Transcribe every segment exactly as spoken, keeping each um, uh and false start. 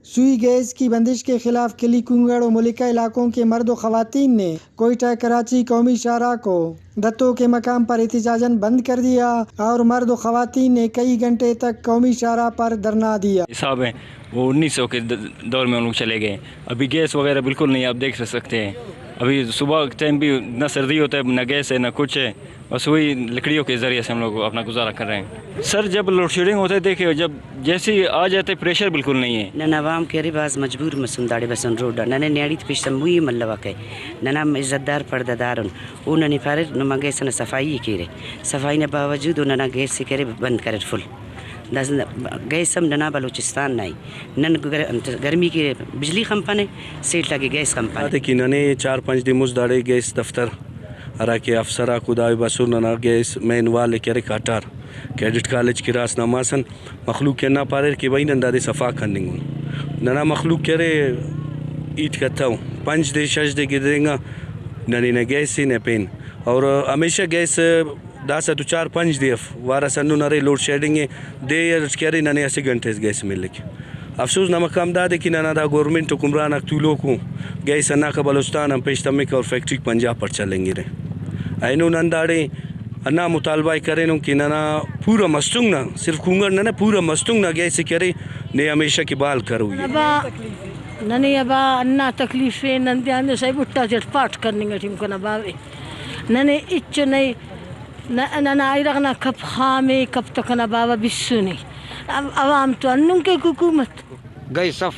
سوئی گیس کی بندش کے خلاف کلی کونگڑ و ملکہ علاقوں کے مرد و خواتین نے کوئٹہ کراچی قومی شاہراہ کو دتوں کے مقام پر احتجاجاً بند کر دیا اور مرد و خواتین نے کئی گھنٹے تک قومی شاہراہ پر دھرنا دیا۔ حساب ہے، وہ انیس سو کے د-، دور میں ہم لوگ چلے گئے۔ ابھی گیس وغیرہ بالکل نہیں ہے، آپ دیکھ سکتے ہیں۔ ابھی صبح ٹائم بھی نہ سردی ہوتا ہے، نہ گیس ہے، نہ کچھ ہے، بس وہی لکڑیوں کے ذریعے سے ہم لوگ اپنا گزارا کر رہے ہیں۔ سر، جب لوڈ شیڈنگ ہوتا ہے، دیکھیے، جب جیسے ہی آ جاتے، پریشر بالکل نہیں ہے۔ نن عوام کہ ارے بھاز مجبور مسن داڑے بسن روڈ آ۔ ننے نیاڑی تے پیش تموئی ملوکہ۔ ننا عزت دار پڑدہ دار ان۔ او ننے پاریر نما گیس ئنا صفائی ءِ کیرے۔ صفائی نا باوجود او ننا گیس ءِ کہ ارے بند کریر فل۔ داسہ گیس ہم ننا بلوچستان نا ءِ۔ نن گر-، انت گرمی کہ بجلی خنپنہ، سیل ٹاکہ گیس خنپنہ۔ دادے کہ ننے چار پنچ دے مست داڑے گیس دفتر ہرا کہ افسر آک و دا بسر ننا گیس مین وال ءِ کہ ارے کاٹار کیڈٹ کالج کہ راست نا ماسن مخلوق کہ ہندا پاریر کہ بھئی نن دادے صفا کننگ ان۔ ننا مخلوق کہ ارے ہیت کتو، پنچ دے شش دے گدرینگا ننے نہ گیس ءِ نہ پین۔ اور ہمیشہ گیس داسہ تو چار پنچ دے اف، وارس ہندن ارے لوڈ شیڈنگ ءِ، دے اٹ کہ ارے ننے اسہ گھنٹہ اس گیس ملک۔ افسوس نا مقام دادے کہ ننا دا گورنمنٹ حکمران آک تولوکو گیس ہنداکا بلوچستان آن پیش تمک اور فیکٹریک پنجاب پر چلینگرہ۔ اینو نن داڑے ہندا مطالبہ ءِ کرینن کہ ننا پورا مستونگ نا، صرف کونگڑ نہ، پورا مستونگ نا گیس ءِ کہ ارے نے ہمیشہ کہ بحال کروئی ءِ۔ ابا، ننے ابا ہندا تکلیف ءِ، نن دے ہندن سائے بھٹہ تے اٹ پاٹ کننگ اٹی ہم کنا باوہ ءِ۔ ننے ہچ نئے، نہ، ننا ارغ نا کپ خام ءِ، کپ تہ کنا باوہ بسنے۔ اب عوام تو ہندن کیک حکومت۔ گیس اف،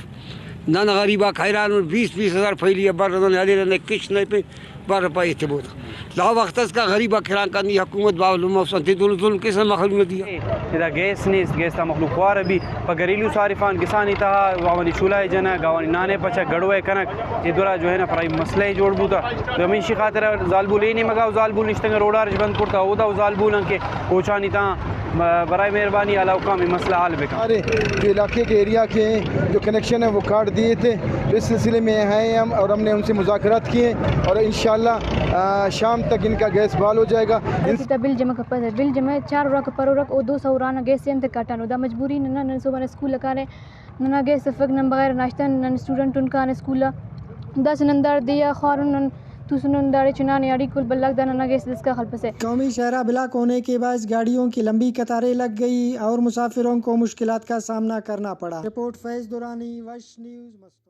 نن غریب آک حیران ان، بیس بیس ہزار پہلی آ بر نن ہلیرہ، نئے کش نئے پین بر پائے ایتے بود۔ دا وخت اسکا غریب آک حیران کن، ای حکومت باوہ لمہ اس انتے دن ظلم کیسہ مخلوق ندی آ۔ ادا گیس نیست، گیس تا مخلوق خوار بھی۔ پہ گھریلو صارفان کسانی تہا گاوانی چولہا ءِ جنک، گاوانی نان ءِ پچک، گڑو ءِ کنک، ای دورا جو ہے نا پرائی مسئلہ ءِ جوڑ بوتا۔ تو ہمیشی خاطر زالبول ای نیمگا و زالبول نشتنگ روڈ آ رش بند کرتا، اودا و زالبول ان کہ کوچانی تہا م-، برائے مہربانی اعلیٰ حکام ای مسئلہ حل بکن۔ ہمارے جو علاقے کے ایریا کے ہیں، جو کنیکشن ہے وہ کاٹ دیے تھے، تو اس سلسلے میں آئے ہیں ہم اور ہم نے ان سے مذاکرات کیے اور انشاءاللہ، آ، شام تک ان کا گیس بحال ہو جائے گا۔ اسہ تا بل جمع کپسہ، بل جمع چار اراک پرورک، او دو سو ارانا گیس ءِ انت کاٹانو۔ دا مجبوری ننا، نن صبح نا اسکول لکانے، ننا گیس افک، نن بغیر ناشتہ نن اسٹوڈنٹ ان کان اسکول آ۔ داسہ نن داڑے دے آ خوارن، نن توسنن داڑے چنا نیاڑی کل بھلاک، دا ننا گیس داسکا خلپسہ۔ قومی شاہراہ بلاک ہونے کے باعث گاڑیوں کی لمبی قطاریں لگ گئی اور مسافروں کو مشکلات کا سامنا کرنا پڑا۔ رپورٹ فیض درانی، وش نیوز، مس-۔